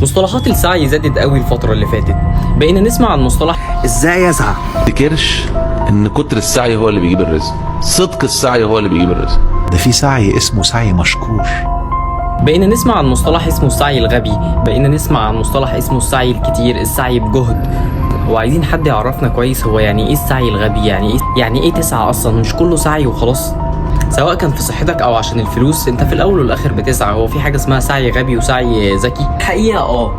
مصطلحات السعي زادت قوي الفترة اللي فاتت، بقينا نسمع عن مصطلح ازاي اسعى. تفتكرش ان كتر السعي هو اللي بيجيب الرزق، صدق السعي هو اللي بيجيب الرزق. ده في سعي اسمه سعي مشكور. بقينا نسمع عن مصطلح اسمه السعي الغبي، بقينا نسمع عن مصطلح اسمه السعي الكتير، السعي بجهد. وعايزين حد يعرفنا كويس هو يعني ايه السعي الغبي، يعني ايه تسعى اصلا، مش كله سعي وخلاص. سواء كان في صحتك او عشان الفلوس، انت في الاول والاخر بتسعى. هو في حاجة اسمها سعي غبي وسعي ذكي؟ الحقيقة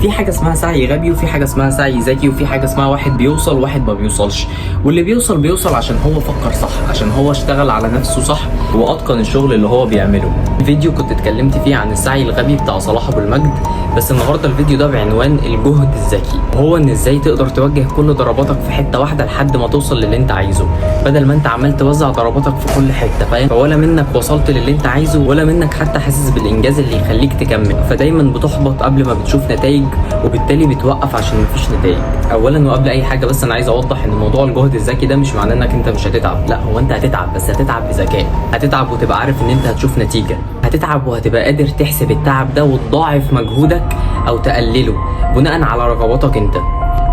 في حاجة اسمها سعي غبي، وفي حاجة اسمها سعي ذكي، وفي حاجة اسمها واحد بيوصل وواحد ما بيوصلش. واللي بيوصل بيوصل عشان هو فكر صح، عشان هو اشتغل على نفسه صح واتقن الشغل اللي هو بيعمله. فيديو كنت اتكلمت فيه عن السعي الغبي بتاع صلاح ابو المجد، بس النهارده الفيديو ده بعنوان الجهد الذكي، وهو ان ازاي تقدر توجه كل ضرباتك في حتة واحدة لحد ما توصل للي انت عايزه، بدل ما انت عمال توزع ضرباتك في كل حتة، فاهم؟ فولا منك وصلت للي انت عايزه، ولا منك حتى حاسس بالانجاز اللي يخليك تكمل. فدايما بتحبط قبل ما بتشوف نتائج، وبالتالي بتوقف عشان مفيش نتائج. اولا وقبل اي حاجة، بس انا عايز اوضح ان موضوع الجهد الذكي ده مش معناه انك انت مش هتتعب، لا، هو انت هتتعب، بس هتتعب بذكاء. هتتعب وتبقى عارف ان انت هتشوف نتيجة، هتتعب وهتبقى قادر تحسب التعب ده وتضاعف مجهودك او تقلله بناء على رغباتك انت.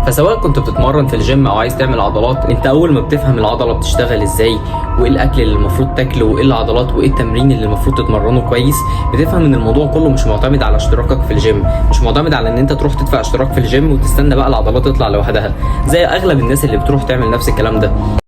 فسواء كنت بتتمرن في الجيم او عايز تعمل عضلات، انت اول ما بتفهم العضلة بتشتغل ازاي، وايه الاكل اللي المفروض تاكله، وايه العضلات، وايه التمرين اللي المفروض تتمرنه كويس، بتفهم ان الموضوع كله مش معتمد على اشتراكك في الجيم، مش معتمد على ان انت تروح تدفع اشتراك في الجيم وتستنى بقى العضلات تطلع لوحدها زي اغلب الناس اللي بتروح تعمل نفس الكلام ده.